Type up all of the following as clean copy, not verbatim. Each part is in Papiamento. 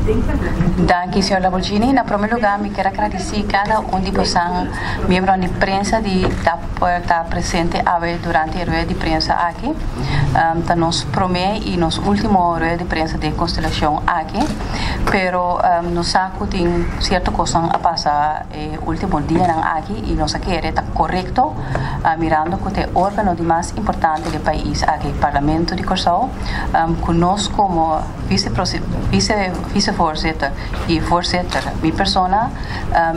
Danki, señor Lamborghini. Na promé lugá mi kier a gradisí kada un di bosan miembronan di prensa di ta por ta presente awe durante e rueda di prensa aki. Ta nos promé i nos último rueda di prensa den e konstelashon aki, pero nos sa ku tin sierto kosnan a pasa e último dianan aki i nos a kere ta korekto mirando ku ta e órgano di mas importante di e pais aki, Parlamento di Kòrsou, ku nos komo vicevoorzitter i voorzitter, mi persona,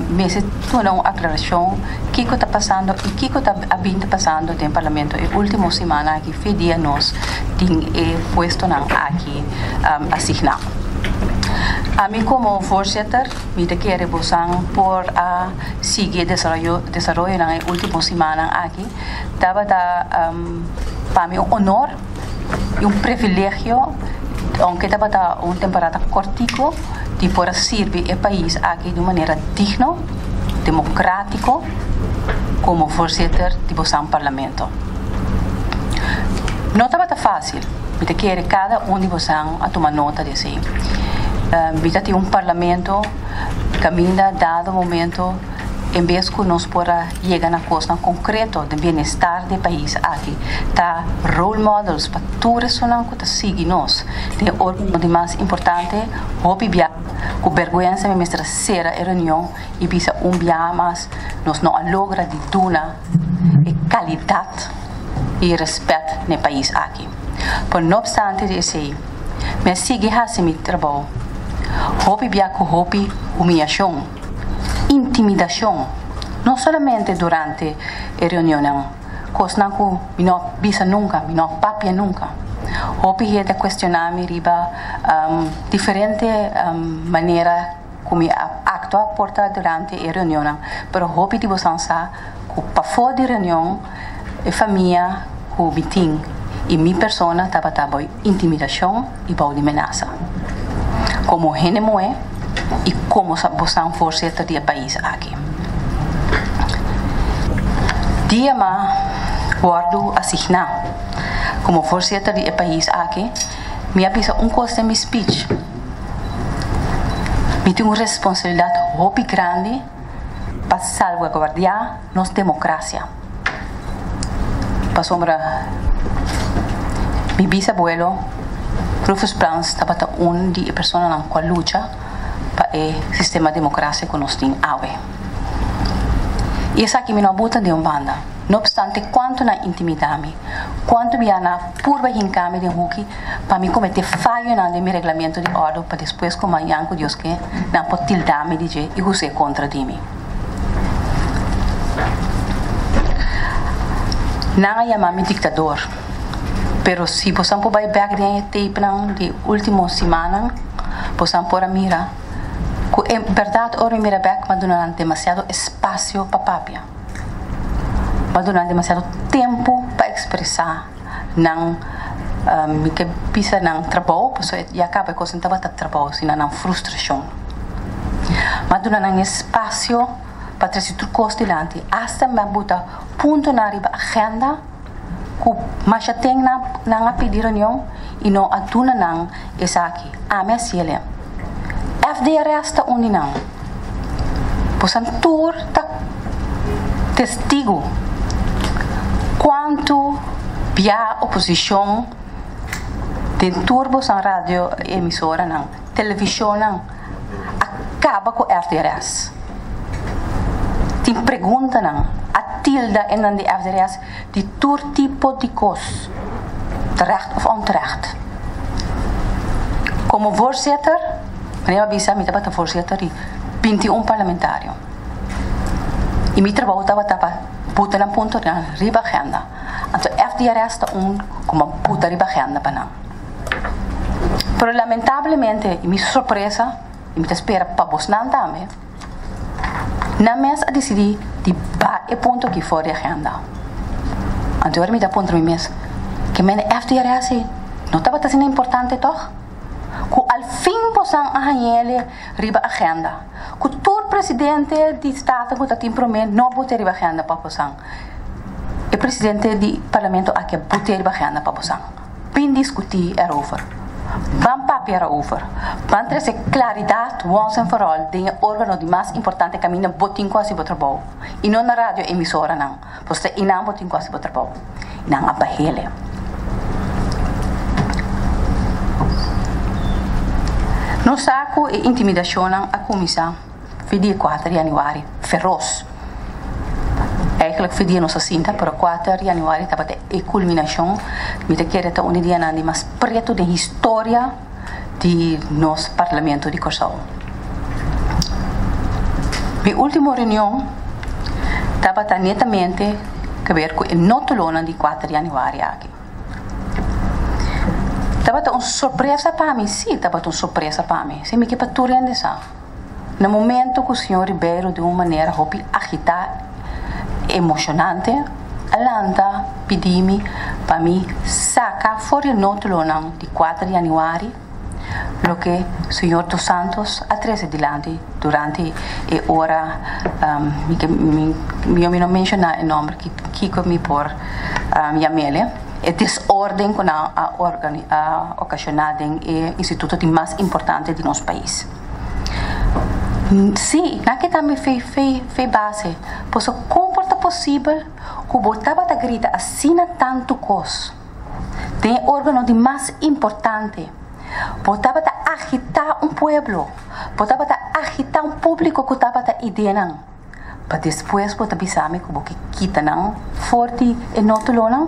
mester duna un aklarashon kiko ta pasando i kiko ta a bin ta pasando den Parlamento e último simannan aki fe dia nos tin e puestonan aki asigná. Ami komo voorzitter mi ta kere bosan por a sigui e desaroyonan e último simannan aki. Tabata pa mi un honor i un privilegio, ounke tabata un temporada kòrtiku, di por a sirbi e pais aki di un manera digno, demokratiko, komo voorzitter di bosan parlamento. No tabata fásil, mi ta kere kada un di bosan a tuma nota di esei. Mi ta tin un parlamento kaminda dado momento en bes ku nos por a yega na kosnan konkreto den bienestar di e pais aki, ta role models pa tur esunnan ku ta sigui nos den e órgano di mas importante. Hopi bia ku bèrgwensa mi mester a sera e reunion i bisa un bia mas nos no a logra di duna e kalidat i rèspèt na e pais aki. Por no opstante di esei, mi a sigui hasi mi trabou hopi bia ku hopi humiashon. Intimidacion, no solamente durante e reunionnan, cosnan cu mi no a bisa nunca, mi no a papia nunca. Hopi hende a cuestiona mi riba diferente manera cu mi a actua por ta durante e reunionnan, pero hopi di bosan sa cu pafo di reunion e famia cu mi tin y mi persona tabata boy intimidacion y bou di menasa. Como hende muhe y como bosan voorzitter di e pais aki. Dia m'a wordo asigna como voorzitter di e pais aki, mi a bisa un cos den mi speech, Mi tin un responsabilidad hopi grandi pa salvaguardia nos democracia. Pasobra mi bisabuelo Rufus Plans tabata un di e personanan ku a lucha pa e sistema demokrasia ku nos tin awe. I esaki mi no a buta den un banda, no opstante kuantu nan intimidá mi, kuantu bia nan a purba hinká mi den huki pa mi kometé fayonan den mi reglamentu di òrdu pa despues ku mañan ku Dios ke nan por tildá mi di dje i hus'é kontra di mi. Nan a yama mi diktador, pero si bosan por bai bek den e tapenan di ultimo simannan, bosan por a mira ku en bèrdat ora mi mira bek mi a duna nan demasiado espasio pa papia, mi a duna nan demasiado tempu pa ekspresá nan, mi ke bisa nan trabou, pasobra ya kaba e kos no tabata trabou sino nan frustrashon. Mi a duna nan espasio pa trese tur kos dilanti, asta mi a buta puntonan riba agenda ku masha ten nan a pidi reunion i no a duna nan esaki. Ami a siele. FDRS ta un di nan. Bosan tur ta testigu kuantu bia oposishon den tur bosan radio emisoranan, televishonnan a kaba ku FDRS. Tin preguntanan a tilda e nan di FDRS di tur tipo di kos, terecht of onterecht. Komo voorzitter, manera mi a bisa mi tabata voorzitter di 21 parlamentario i mi trabou tabata pa buta nan puntonan riba agenda. Anto FDRS ta un ku mi a buta riba agenda pa nan. Pero lamentablemente i mi sorpresa, i mi ta spera pa bosnan tambe, nan mes a disidí di ba e punto aki for di agenda. Anto ora mi ta puntra mi mes, ke mende FDRS no tabata asina importante tòg? Ku al fin bosan a hañ'el riba agenda, ku tur presidente di Staten ku ta tin promé no a bot'é riba agenda pa bosan. E presidente di parlamento aki a bot'é riba agenda pa bosan. Bin diskutí erover. Ban papia erover. Ban trese klaridat once and for all den e órgano di mas importante kaminda bo tin ku hasi bo trabou i no na radio emisoranan. Pues ta einan bo tin ku hasi bo trabou. Nan a bahele. Nos sa ku e intimidashonnan a kuminsá fi di e kuater yanüari, feros. Eigenlijk fi dia nos a sinta, pero kuater yanüari tabata e kulminashon. Mi ta kere ta un di dianan di mas pretu den historia di nos Parlamento di Kòrsou. Mi último reunion tabata netamente keber ku e nótulonan di kuater yanüari aki. Tabata un sorpresa pa mi, sí, tabata un sorpresa pa mi. Sí, mi ke pa tur hende sa. Na momento ku señor Ribeiro di un manera hopi agitá, emoshonante, a lanta pidi mi pa mi saka for di e nótulonan di kuater yanüari loke señor Dos Santos a trese dilanti durante e ora, mi mi no menshoná e nòmber kiko mi por yam'el, e desorden ku nan a a okashoná den e instituto di mas importante di nos pais. Sí, nan ke tambe fe fe fe base. Pasobra kon por ta posibel ku bo tabata grita asina tantu kos den e órgano di mas importante? Bo tabata agitá un pueblo, bo tabata agitá un públiko ku tabata ideanan, pa despues bo ta bisa mi ku bo ke kita nan for di e nótulonan?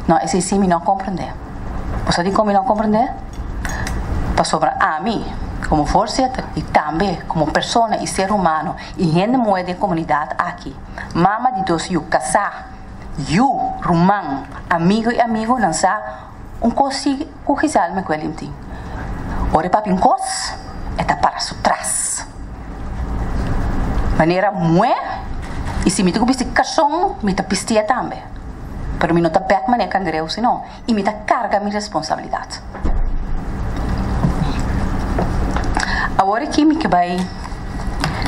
No, esei sí mi no a komprendé. Bo sa dikon mi no a komprendé? Pasobra ami, komo voorzitter i tambe komo persona i ser humano i hende muhé den komunidat aki, mama di dos yu, kasá, yu, ruman, amigu i amigunan sa un kos si ku Giselle McWilliam tin. Ora e papia un kos, e ta para su tras. Manera muhé, i si mi tin ku bisti karson, mi ta bistié tambe. Pero mi no ta bek manera kangreu sino, i mi ta karga mi responsabilidat. Awor aki mi ke bai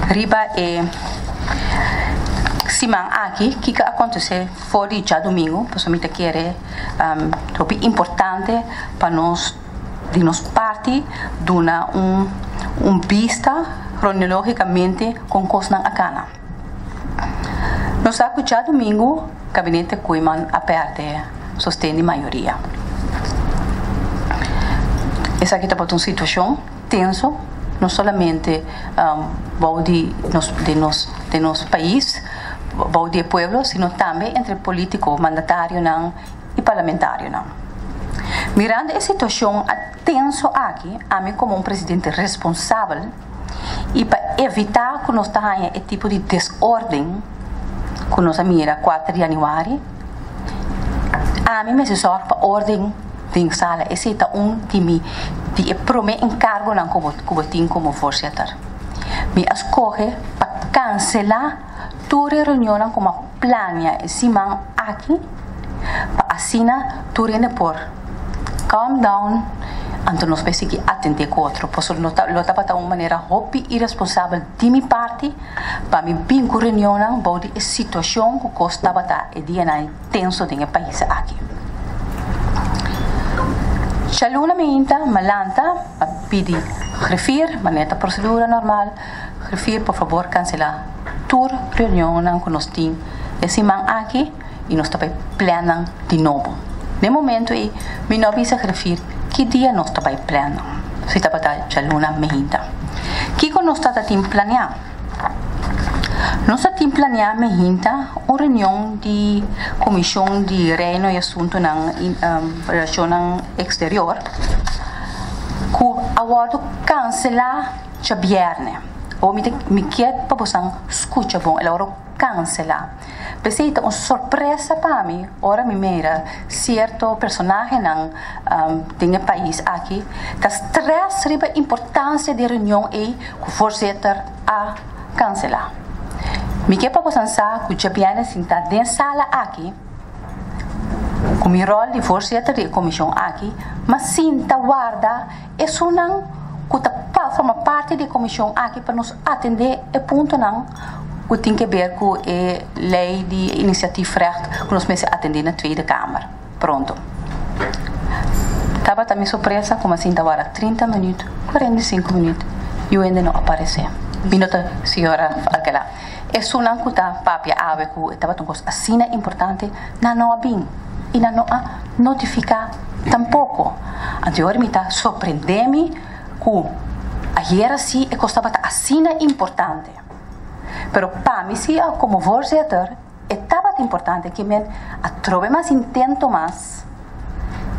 riba e siman aki kiko a akontesé for di djadumingu, pasobra mi ta kere hopi importante pa nos di nos parti duna un un bista kronologikamente kon kosnan a kana. Nos sa ku djadumingu Gabinete Koeiman a pèrdè sosten di mayoria. Esaki tabata un situashon tenso, no solamente bou di nos di nos di nos pais, bou di e pueblo, sino tambe entre polítiko, mandatarionan i parlamentarionan. Mirando e situashon tenso aki, ami komo un presidente responsabel, I pa evitá ku nos ta haña e tipo di desórden ku nos a mira kuater di yanüari, ami mester sòrg pa órden den sala. Esei ta un di mi di e promé enkargonan ku bo ku bo tin komo voorzitter. Mi a skohe pa kanselá tur e reunionnan ku mi a plania e siman aki pa asina tur hende por calm down anto nos por sigui atendé ku otro. Pasobra lo ta lo tabata un manera hopi iresponsabel di mi parti pa mi bin ku reunionnan bou di e situashon ku kos tabata e dianan tenso den e pais aki. Djaluna mainta mi a lanta pa pidi griffier, manera ta prosedura normal, griffier por fabor kanselá tur reunionnan ku nos tin e siman aki i nos ta bai plannan di nobo. Na e momento ei mi no a bisa griffier ki dia nos ta bai plannan, si tabata djaluna meinta. Kiko nos ta ta tin planeá? Nos ta tin planeá meinta un reunion di Komishon di Reino i Asuntunan Relashonnan Eksterior ku a wòrdu kanselá djabièrnè. Awor mi ta mi kier pa bosan skucha bon, el a wòrdu kanselá. P'esei ta un sorpresa pa mi ora mi mira sierto personahenan den e pais aki ta strès riba importansia di e reunion ei ku voorzitter a kanselá. Mi ke pa bosan sa ku djabièrnè sintá den sala aki ku mi ròl di voorzitter di e komishon aki, m'a sinta warda Esunnan ku ta forma parti di e komishon aki pa nos atendé e puntonan ku tin ke ber ku e lei di inisiatiefrecht ku nos mester atendé na Tweede Kamer pronto. Tabata mi sorpresa ku m'a sinta wara 30 minüt, 45 minüt, yu hende no aparesé. Mi no ta señora Alcalá. Esunnan ku ta papia awe ku e tabata un kos asina importante, nan no a bin i nan no a notifiká tampoko. Anto ora mi ta sorprendé mi ku ayera si e kos tabata asina importante. Pero pa mi si komo voorzitter e tabata importante ke men a trobe mas intento mas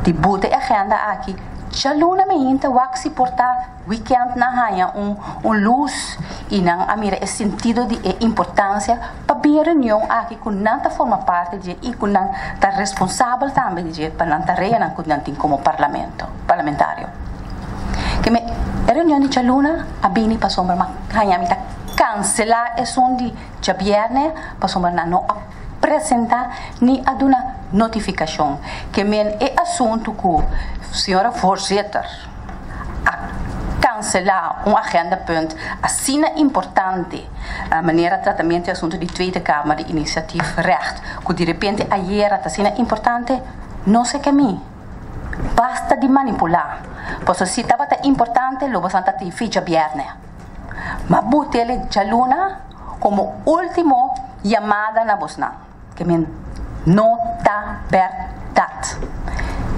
di buta e agenda aki djaluna meinta wak si por ta weekend nan haña un un lus y nan a mira e sentido di e importancia pa bin e reunion aki cu nan ta forma parti dje y cu nan ta responsabel tambe di dje pa nan tareanan cu nan tin como parlamento parlamentario. Ke me e reunion di djaluna a bini pasobra ma haña mi ta cancela esun di djabierne pasobra nan no a presenta ni a duna notificacion. Ke men e asunto cu señora voorzitter a cancelá un agendapunt asina importante manera tratamiento di asunto di Tweede Kamer di initiatiefrecht cu di repente ayera ta asina importante, no se ke mi. Basta di manipulá. Pasobra si tabata importante lo boso a ta tin ficha bierne. Ma but'el djaluna como ultimo yamada na bosnan. Ke men no ta bèrdat.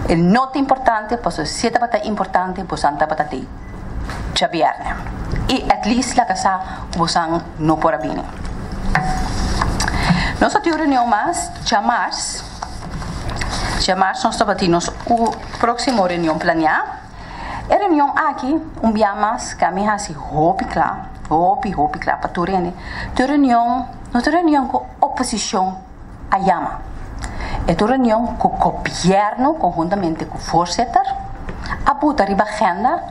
E no ta importante pasobra si e tabata importante bosan tabata tei djabièrnè. I at least laga sa ku bosan no por a bini. Nos a tin un reunion mas djamars. Djamars nos tabatin nos próksimo reunion planeá. E reunion aki un bia mas ke ami hasi hopi kla, hopi hopi kla pa tur hende. Tur reunion no ta reunion ku oposishon a yama. E ta un reunion ku gobièrnu konhuntamente ku voorzitter a buta riba agenda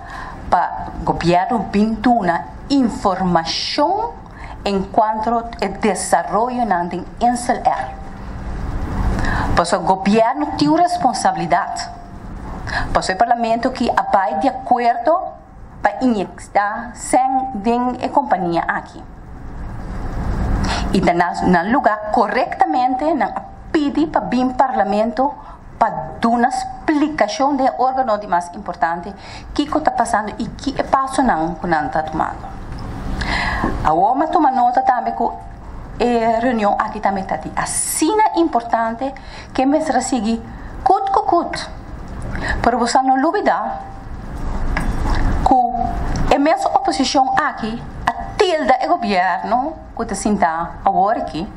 pa gobièrnu bin duna informashon enkuanto e desaroyonan den Insel Air. Pasobra gobièrnu tin un responsabilidat. Pasobra e parlamento ki a bai di akuerdo pa inyecta cen den e compania aki. Y ta na nan lugar corectamente nan a pidi pa bin parlamento pa duna splicacion den e organo di mas importante kico ta pasando y ki e pasonan cu nan ta tumando. Awor mi a tuma nota tambe cu e reunion aki tambe ta di asina importante ke mester a sigui kut ku kut. Pero bo sa no lubida ku e mes oposishon aki a tilda e gobièrnu ku ta sinta awor aki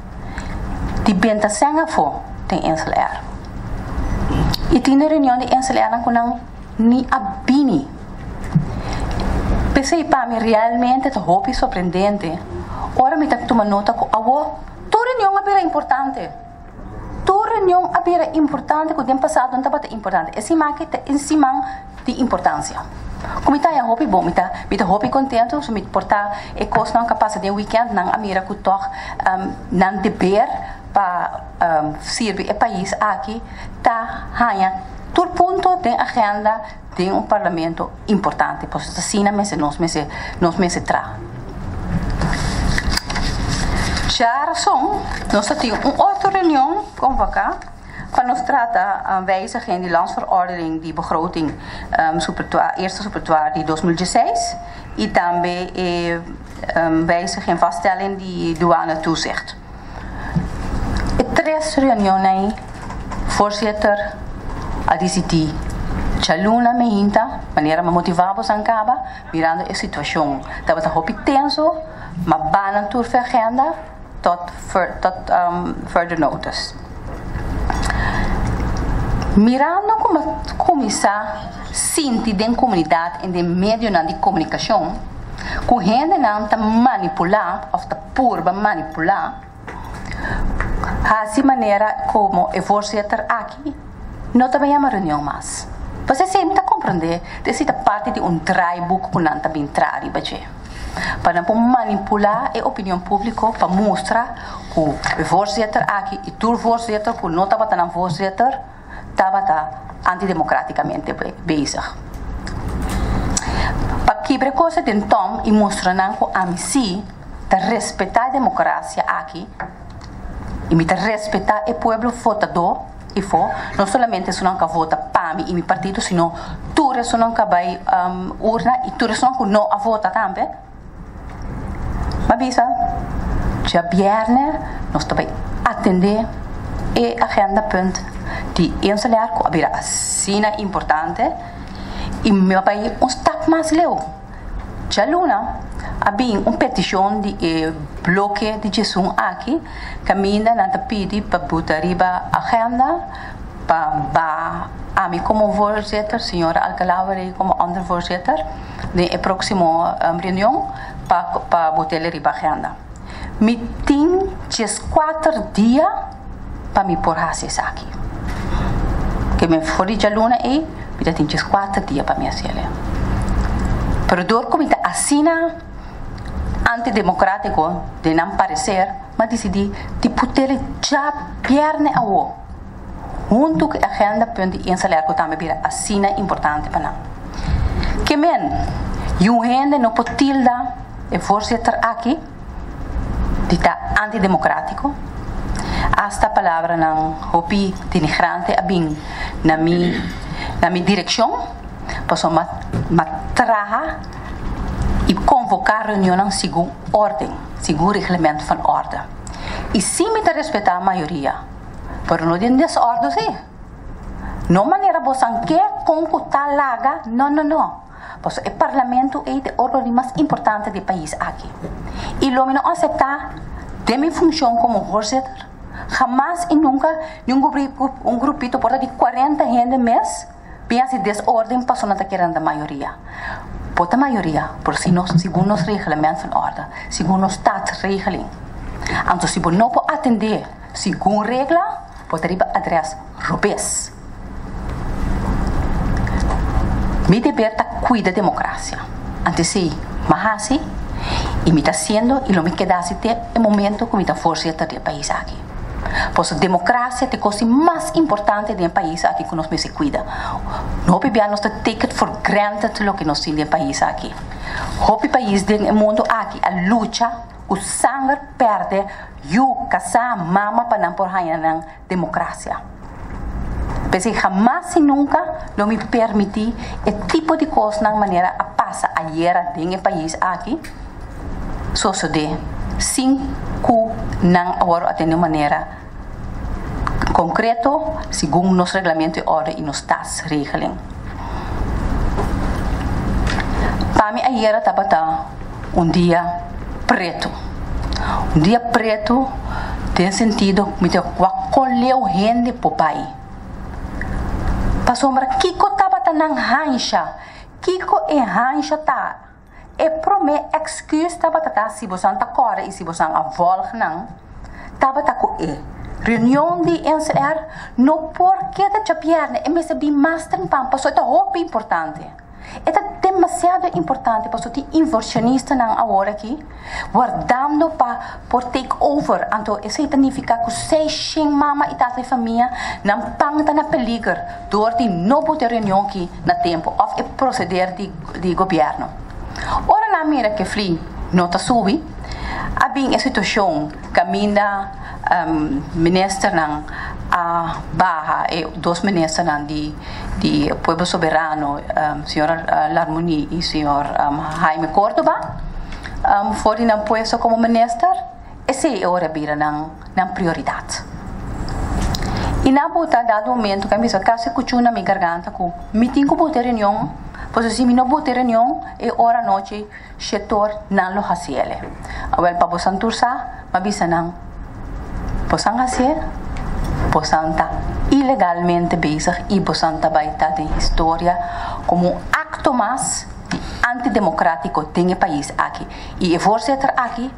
di benta sèn afó den Insel Air. I tin e reunion di Insel Airnan ku nan ni a bini. P'esei pa mi realmente ta hopi sorprendente ora mi ta tuma nota ku awor tur reunion a bira importante. Tur reunion a bira importante ku den pasado no tabata importante. E siman aki ta un siman di importansia. Ku mi ta haña hopi bon, mi ta mi ta hopi kontento so mi por ta e kosnan ku a pasa den weekend nan a mira ku tòg nan deber pa sirbi e pais aki ta haña tur punto den agenda den un parlamento importante pasobra ta asina mester nos mester nos mester traha. Djarason nos ta tin un otro reunion convoca pa nos trata wijziging di landsverordening di begroting eerste supertuar di 2016 y tambe e wijziging vaststelling di douane toezicht. E tres reunionnan ei voorzitter a disidí djaluna meinta manera mi a motivá boso kaba mirando e situashon tabata hopi tenso ma banan tur fe agenda tot tot further notice. Mirando ku a kuminsá sinti den komunidat i den medionan di komunikashon ku hendenan ta manipulá òf ta purba manipulá hasi manera komo e voorzitter aki no ta yama reunion mas. Pasobra esei mi ta komprondé esei ta parti di un draaiboek ku nan ta bin traha riba dje pa nan por manipulá e opinion públiko pa mustra ku e voorzitter aki i tur voorzitter ku no tabata nan voorzitter tabata antidemokrátikamente bezig. Pa kibra e kos den tòm i mustra nan ku ami sí ta respetá e demokrasia aki i mi ta respetá e pueblo votadó. ifo, no solamente esunnan ku a vota pa mi i mi partido, sino tur esunnan ku a bai urna i tur esunnan ku no a vota tambe. M'a bisa, djabièrnè nos ta bai atendé e agendapunt di Inselair ku a bira asina importante i mi a bai un stap mas leu. Djaluna a bin un petishon di e bloke di djesun aki kaminda nan ta pidi pa buta riba agenda pa ba ami komo voorzitter, señora Alcalá-Wallé komo ondervoorzitter den e próksimo reunion pa pa bot'el riba agenda. Mi tin djeskuater dia pa mi por hasi esaki. Ke men for di djaluna ei mi ta tin djeskuater dia pa mi hasiel. Pero dor ku mi ta asina antidemokratiko den nan pareser, mi a disidí di put'el djabièrnè awo huntu ku e agenda punt di insaler ku tambe bira asina importante pa nan. Ke men, yu hende no por tilda e voorzitter aki di ta antidemocratico. Hasta palabranan hopi denigrante a bin na mi na mi direccion pasobra m'a traha y convoca reunionnan segun orden, segun reglement van orde. Y si mi ta respeta mayoria, pero no den desorde si. No manera bosan ke con cu ta laga, no no no. Pasobra e parlamento ei ta e organo di mas importante di e pais aki. I lo mi no aseptá den mi funshon komo voorzitter hamas i nunka ni un grupito por ta di kuarenta hende mes bin hasi desorden pasobra nan ta kere nan ta mayoria. Bo ta mayoria, pero si nos segun nos reglement van orde, segun nos staatsregeling. Anto si bo no por atendé segun regla, bo ta riba adres robes. Mi deber ta cuida democracia. Antes si m'a haci y mi ta haciendo y lo mi keda haci te e momento cu mi ta voorzitter di e pais aki. Pasobra democracia ta e cos di mas importante den e pais aki cu nos mester cuida. Hopi bia nos ta take it for granted loke nos tin den e pais aki. Hopi pais den e mundo aki a lucha cu sanger perde yu, casa, mama pa nan por haya nan democracia. P'esei hamas i nunca lo mi permiti e tipo di cosnan manera a pasa ayera den e pais aki sosode sin cu nan a worde atende un manera concreto segun nos reglamento di orde i nos staatsregeling. Pa mi ayera tabata un dia preto. Un dia preto den sentido mi ta wak kon leu hende por bai. Pasobra kiko tabata nan hansha? Kiko e hansha ta? E promé èksküs tabata ta si bosan ta kòrda i si bosan a vòlg nan, tabata ku e reunion di NCR no por keda djabièrnè, e mester bin mas trempan pasobra e ta hopi importante. E ta demasiado importante pasobra tin inversionistanan awor aki wardando pa por take over, anto esei ta nifica cu 600 mama y tata di famia nan pan ta na peliger door di no bota e reunion aki na tempo of e proceder di gobierno. Ora nan mira cu e fli no ta subi, a bin e situacion caminda ministernan a baha, e dos ministernan di di Pueblo Soberano, señor Larmonie y señor Jaime Cordoba, for di nan puesto como minister, esey e ora bira nan nan prioridad. Y nan buta dado momento cu a bisa casi cuchu na mi garganta cu mi tin cu buta e reunion, pasobra si mi no buta e reunion e ora anochi shetor nan lo haciele. Awel pa bosan tur sa, m'a bisa nan, bosan hacié, bosan ta ilegalmente bezig y bosan ta bay ta den historia como un acto mas di antidemocratico den e pais aki y e voorzitter aki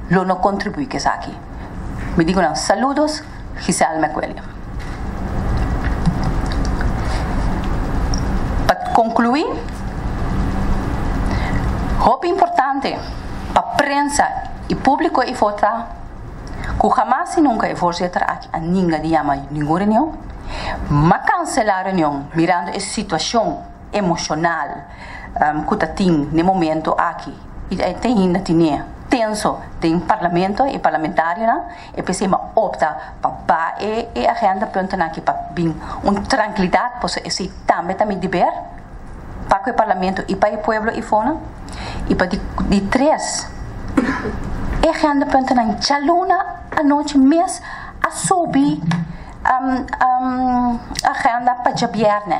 lo no contribui cu esaki. Mi digo nan saludos, Giselle McWilliam. Pa conclui, hopi importante pa prensa y publico e vota cu hamas y nunca e voorzitter aki a ninga di yama ningun reunion, ma cancela reunion mirando e situacion emocional cu ta tin n'e momento aki y te ainda tine. tenso den parlamento e parlamentarionan e p'esei mi a opta pa ba e e agenda puntonan aki pa bin un trankilidat pasobra esei tambe ta mi deber pa ku e parlamento i pa e pueblo ifonan i pa di di tres e agenda puntonan djaluna anochi mes a subi agenda pa djabièrnè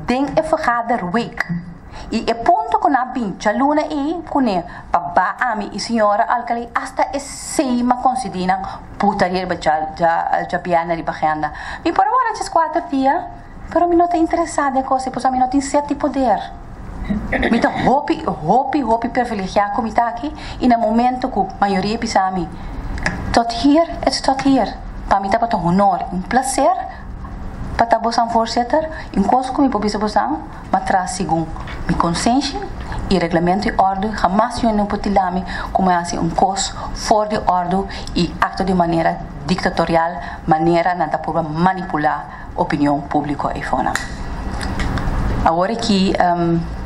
den e vergaderweek i e punto ku nan a bin djaluna ei kuné pa ba ami i señora Alcalay asta esei m'a konsidí nan puta riba djabièrnè riba agenda. Mi por a wòrdu djes kuater dia pero mi no ta interesá den kos ei pasobra mi no tin set di poder. Mi ta hopi hopi hopi privilegiá ku mi ta aki i na momento ku mayoria bisa mi tot hier het is tot hier pa mi tabata honor i un plaser pa ta bosan voorzitter i un kos ku mi por bisa bosan m'a traha segun mi konsenshi i reglamento i òrdu hamas yu no por tila mi ku mi hasi un kos for di òrdu i aktua di manera diktatorial manera nan ta purba manipulá opinion públiko eifonan. Awor aki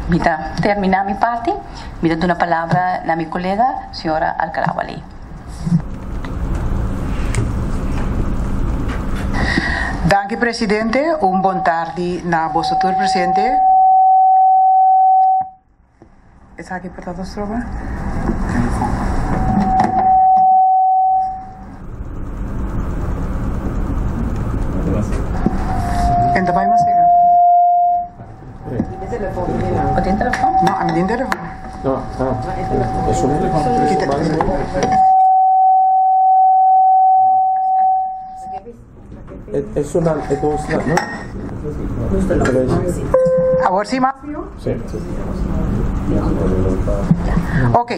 mi ta terminá mi parti, mi ta duna palabra na mi kolega señora Alcalá Wallé. Danki presidente, un bon tardi na boso tur presente. Esaki por ta ta stroba? En ta bai mas sega. Bo tin telefon? No, ami tin telefon. Kita. Awor si mas miho? Ok,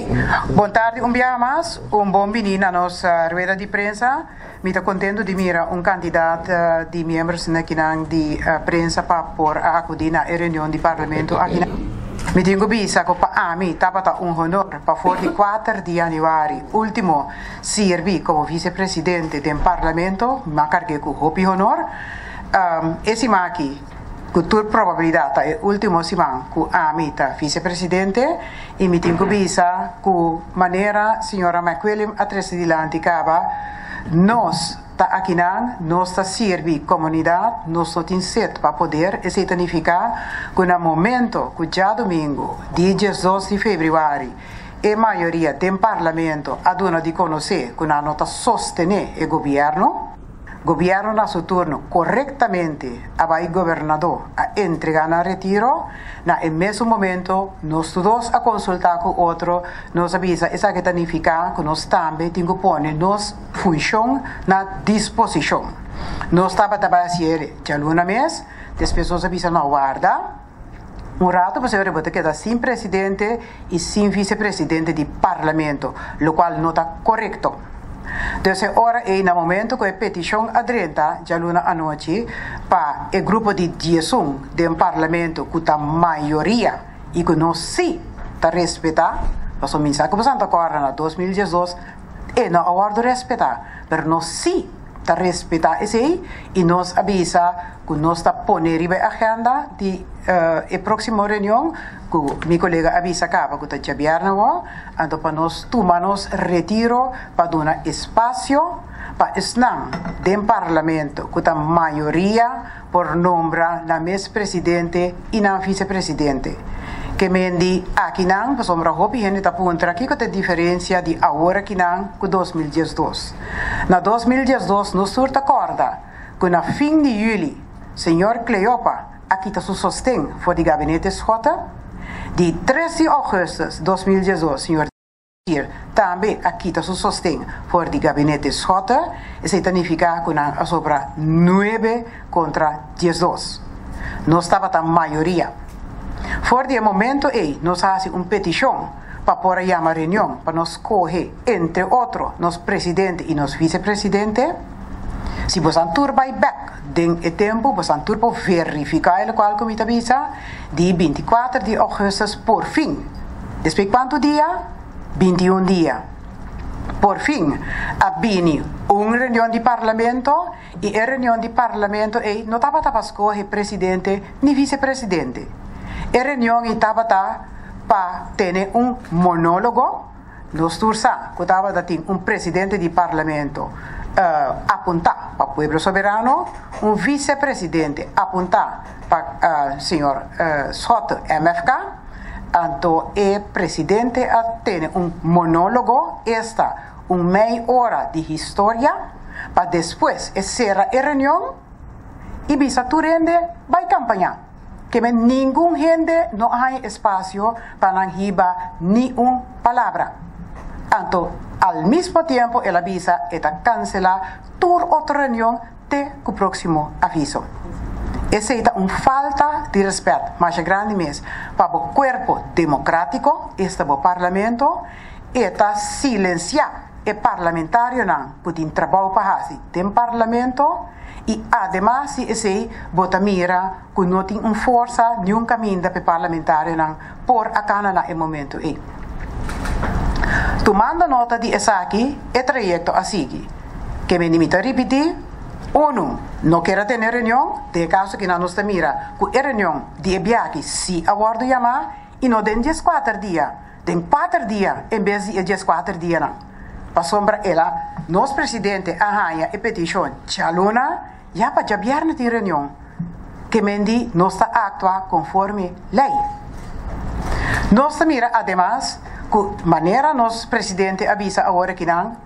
bon tardi un biaha mas, un bon bini na nos rueda di prensa. Mi ta contento di mira un cantidad di miembros akinan di prensa pa por a acudi na e reunion di parlamento akinan. Mi tin cu bisa cu pa ami tabata un honor pa for di kuater di januari ultimo Sirbi komo visepresidente den Parlamento m'a karg'é ku hopi honor. E siman aki, ku tur probabilidat ta e último siman ku ami ta visepresidente i mi tin ku bisa ku manera señora McWilliam a trese dilanti kaba, nos ta akinan, nos ta sirbi komunidat, nos no tin set pa poder. Esei ta nifiká ku na momento ku djadumingu di diesdos di febrüari, E mayoria den Parlamento a duna di konosé ku nan no ta sostené e gobièrnu. Gobièrnu na su turno korektamente a bai gobernadó a entregá nan retiro. Na e mesun momento nos tur dos a konsultá ku otro, nos a bisa esaki ta nifiká ku nos tambe tin ku pone nos funshon na disposishon. Nos tabata bai hasié djaluna mes, despues nos a bisa no warda. Un rato pasobra bo ta keda sin presidente y sin vicepresidente di parlamento, locual no ta corecto. Dus e ora ey na momento cu e peticion a drenta djaluna anochi pa e grupo di diesun den parlamento cu ta mayoria y cu nos si ta respeta, pasobra mi sa cu boso ta corda na 2012 e no a wordo respeta, pero nos si ta respeta esey y nos a bisa cu nos ta pone riba e agenda di e proximo reunion cu mi colega a bisa caba cu ta djabièrnè awor, anto pa nos tuma nos retiro pa duna espacio pa esnan den parlamento cu ta mayoria por nombra nan mes presidente y nan vicepresidente. Ke men di akinan pasobra hopi hende ta puntra kico ta e diferencia di awor akinan cu 2012. Na 2012 nos tur ta corda cu na fin di juli señor Cleopa a kita su sosten for di gabinete Schotte. Di tres di augustus 2012 señor Kier tambe a kita su sosten for di gabinete Schotte, esei ta nifiká ku nan a sobra nuebe kontra 12. Nos tabata mayoria. For di e momento ei nos a hasi un petishon pa por a yama reunion pa nos skohe entre otro nos presidente i nos visepresidente. Si bosan tur bai bèk den e tempu bosan tur por verifiká e lokual ku mi ta bisa. Di 24 di augustus porfin, despues cuanto dia? 21 dia, porfin a bini un reunion di parlamento y e reunion di parlamento ey no tabata pa scoge presidente ni vicepresidente. E reunion ey tabata pa tene un monologo. Nos tur sa ku tabata tin un presidente di parlamento apuntá pa Pueblo Soberano, un visepresidente apuntá pa señor Schotte, MFK, anto e presidente a tene un monólogo, esta un mei ora di historia, pa despues e sera e reunion i bisa tur hende bai kampañá. Keme ningun hende no a haña espasio pa nan hiba ni un palabra. Anto al mismo tiempo el a bisa e ta kanselá tur otro reunion te ku próksimo aviso. Esei ta un falta di rèspèt masha grandi mes pa bo kuerpo demokrátiko, esta bo parlamento. E ta silensiá e parlamentarionan ku tin trabou pa hasi den parlamento i ademas di esei bo ta mira ku no tin un forsa niun kaminda pa e parlamentarionan por a kana na e momento ei. Tumando nota di esaki e trayekto a sigui. Ke mende mi ta ripití, Unu no kier a tene reunion, den e kaso kinan nos ta mira ku e reunion di e biaha si a wòrdu yamá i no den dieskuater dia, den kuater dia en bes di e dieskuater dianan. Pasobra el a, nos presidente a haña e petishon djaluna, ya pa djabièrnè tin reunion. Ke men di nos ta aktua konforme lei. Nos ta mira ademas ku manera nos presidente a bisa awor akinan,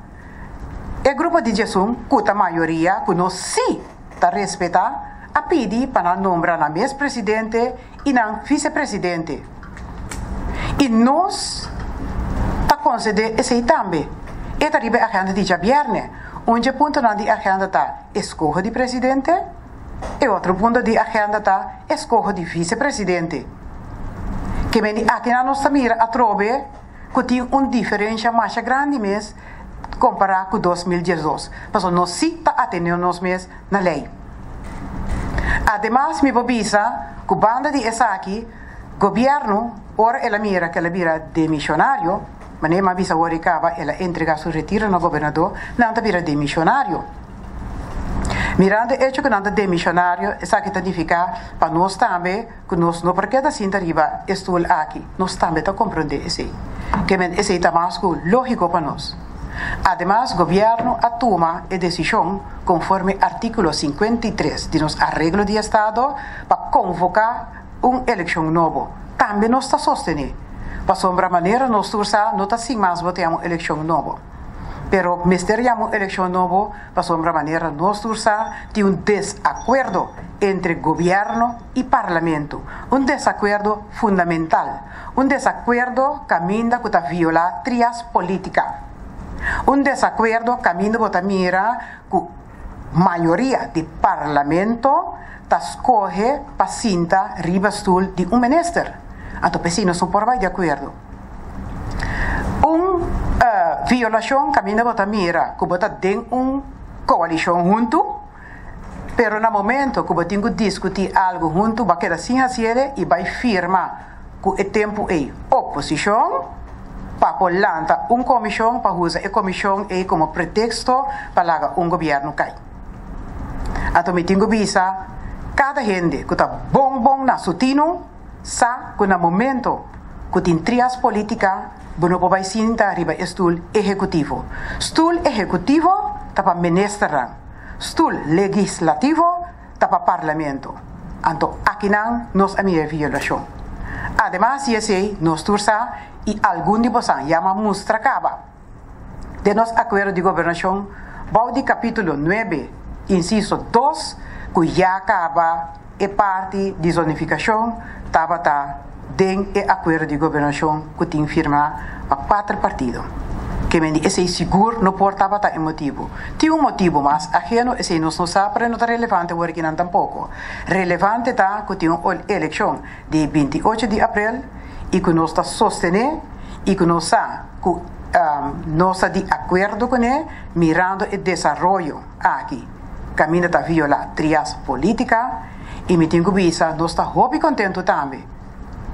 e grupo di djesun ku ta mayoria ku nos sí ta respetá a pidi pa nan nombra nan mes presidente i nan visepresidente. I nos ta konsedé esei tambe. E ta riba e agenda di djabièrnè. Un dje puntonan di agenda ta eskoho di presidente, e otro punto di agenda ta eskoho di visepresidente. Ke men di akinan nos ta mira atrobe ku tin un diferensha masha grandi mes kompará ku 2012, pasobra nos sí ta atené nos mes na lei. Ademas mi por bisa ku banda di esaki gobièrnu ora el a mira ku el a bira demishonario, manera mi a bisa awor i kaba el a entregá su retiro na gobernadó, nan ta bira demishonario. Mirando e echo ku nan ta demishonario esaki ta nifiká pa nos tambe ku nos no por keda sinta riba e stul aki, nos tambe ta komprondé esei. Ke men esei ta mas ku lógiko pa nos. Ademas gobièrnu a tuma e desishon konforme artíkulo 53 di nos Areglo di Estado pa konvoká un elekshon nobo. Tambe nos ta sostené, pasobra manera nos tur sa no ta sin mas bo ta yama un elekshon nobo. Pero mester yama un elekshon nobo pasobra manera nos tur sa tin un desakuerdo entre gobièrnu i parlamento, un desakuerdo fundamental, un desakuerdo kaminda ku ta violá trias polítika, un desakuerdo kaminda bo ta mira ku mayoria di parlamento ta skohe pa sinta riba stul di un minister. Anto p'esei nos no por bai di akuerdo. Un violashon kaminda bo ta mira ku bo ta den un koalishon huntu, Pero na momento ku bo tin ku diskutí algu huntu bo a keda sin hasiele i bai firma ku e tempu ei oposishon pa por lanta un komishon pa usa e komishon ei komo preteksto pa laga un gobièrnu kai. Anto mi tin ku bisa kada hende ku ta bon bon na su tinu sa ku na momento ku tin trias politika bo no por bai sinta riba e stul ehekutivo. Stul ehekutivo ta pa ministernan. Stul legislativo ta pa parlamento. Anto akinan nos a mira e violashon. Ademas di esei nos tur sa i algun di bosan ya ma mustra kaba. Den nos akuerdo di gobernashon bou di kapítulo nuebe insiso dos ku ya kaba e parti di zonifikashon tabata den e akuerdo di gobernashon ku tin firmá pa kuater partido. Ke men di esei sigur no por tabata e motibu. Tin un motibu mas aheno, esei nos no sa, pero e no ta relevante awor akinan tampoko. Relevante ta ku tin un elekshon di 28 di aprel i ku nos ta sostené i ku nos sa ku nos ta di akuerdo kuné mirando e desaroyo aki kaminda ta violá trias polítika i mi tin ku bisa nos ta hopi kontentu tambe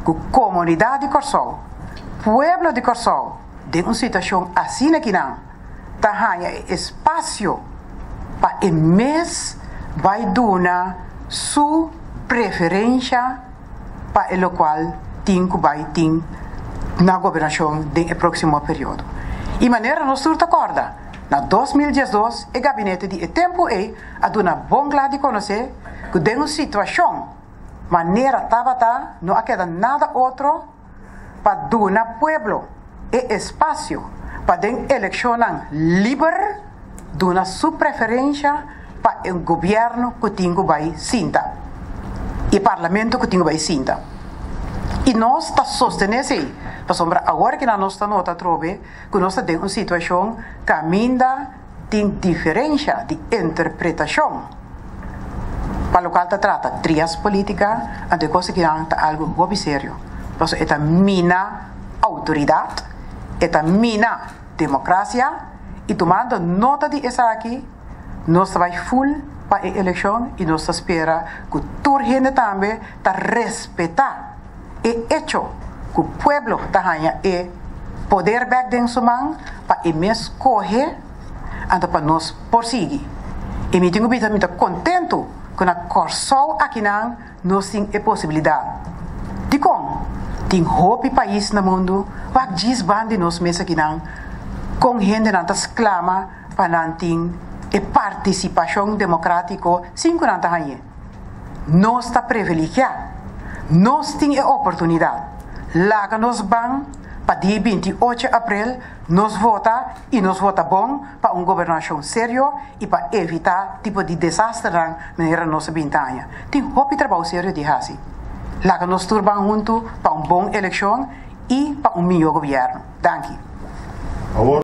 ku komunidat di Kòrsou, pueblo di Kòrsou den un situashon asina kinan ta haña e espasio pa e mes bai duna su preferensha pa e lokual tin ku bai tin. Na gobernashon den e próksimo periodo. I manera nos tur ta kòrda, na 2012 e gabinete di e tempu ei a duna bon kla di konosé ku den un situashon manera tabata no a keda nada otro pa duna pueblo e espasio pa den elekshonnan liber duna su preferensha pa e gobièrnu ku tin ku bai sinta i parlamento ku tin ku bai sinta. I nos ta sostené esei, pasobra awor kinan nos ta nota atrobe ku nos ta den un situashon kaminda tin diferensha di interpretashon pa lokual ta trata trias politica, anto e kos akinan ta algu hopi serio, pasobra e ta mina outoridat, e ta mina demokrasia i tumando nota di esaki nos ta bai ful pa e elekshon i nos ta spera ku tur hende tambe ta respetá e echo ku pueblo ta haña e poder bèk den su man pa e mes skohe anto pa nos por sigui. I mi tin ku bisa mi ta kontentu ku na Kòrsou akinan nos tin e posibilidat. Dikon? Tin hopi pais na mundu wak djis ban di nos mes akinan kon hendenan ta sklama pa nan tin e partisipashon demokratiko sin ku nan ta hañ'é. Nos ta previligiá. Nos tin e oportunidat. Laga nos ban pa dia 28 aprel nos vota i nos vota bon pa un gobernashon serio i pa evitá tipo di desasternan manera nos a binti aña. Tin hopi trabou serio di hasi. Laga nos tur ban huntu pa un bon elekshon i pa un mihó gobièrnu. Danki. Awor.